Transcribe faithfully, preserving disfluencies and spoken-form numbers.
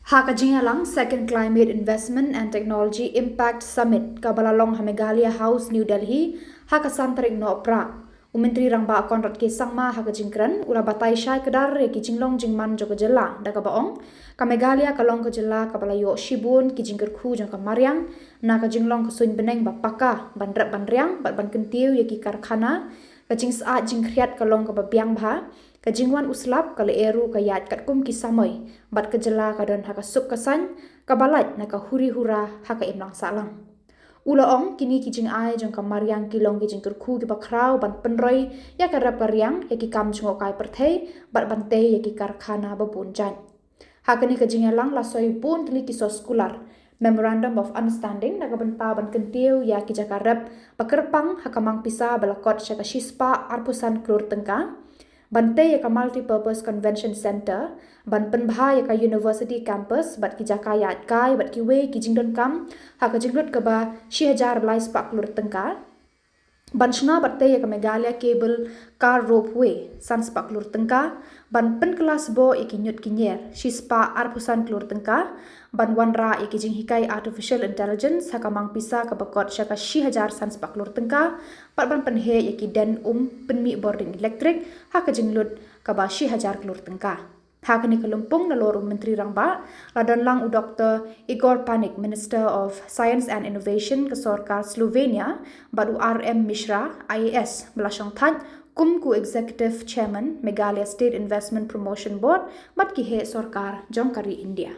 Ha ka jingïalang Second Climate Investment and Technology Impact Summit kaba la long ha Meghalaya House, New Delhi, ha ka san tarik Nohprah, u Myntri Rangbah Conrad K Sangma ha ka jingkren u la batai shai kdar ïa ki jinglong jingman jong ka jylla da kaba ong ka Meghalaya ka long ka jylla kaba la ïoh shibun ki jingkyrkhu jong ka mariang, na ka jinglong ka suiñ bneng ba paka ban rep ban riang bad ban kyntiew ïa ki karkhana. Ka jingsyaid jingkhriat ka long kaba biang bha. Ka jingwan u slap ka lyer ruh ka ïaid katkum ki samoi, bad ka jylla ka don ha ka suk ka saiñ kaba lait na ka huri hura ha ka imlang sahlang. U la ong kine ki jingai jong ka mariang ki long ki jingkyrkhu kiba khraw ban pynroi ïa ka rep ka riang ïa ki kam jngohkai pyrthei bad ban tei ïa ki karkhana ba bun jait. Ha kane ka jingïalang la soi bun tylli ki soskular Memorandum of Understanding na ka bynta ban kyntiew ïa ki jaka rep ba kyrpang ha ka mang pisa ba la kot sha ka shispah arphew san klur tyngka, ban tei ïa ka Multipurpose Convention Centre, ban pynbha ïa ka University Campus bad ki jaka ïaid kai bad kiwei ki jingdonkam ha ka jinglut kaba shi hajar lai spah klur tyngka, ban shna bad tei ïa ka Meghalaya Cable Car Ropeway san spah klur tyngka, ban pynkylla sboh ïa ki ñiut ki ñier shispah arphew san klur tyngka, ban wanrah ïa ki jinghikai Artificial Intelligence ha ka mang pisa kaba kot sha ka shi hajar san spah klur tyngka, bad ban pynheh ïa ki den um pynmih bording elektrik ha ka jinglut kaba shi hajar klur tyngka. Ha kane ka lympung nalor u Myntri Rangbah la don lang u Doktor Igor Panic, Minister of Science and Innovation ka sorkar Slovenia, bad u R M Mishra, I A S, ba la shongthait kum u Executive Chairman Meghalaya State Investment Promotion Board bad ki heh sorkar jong ka ri India.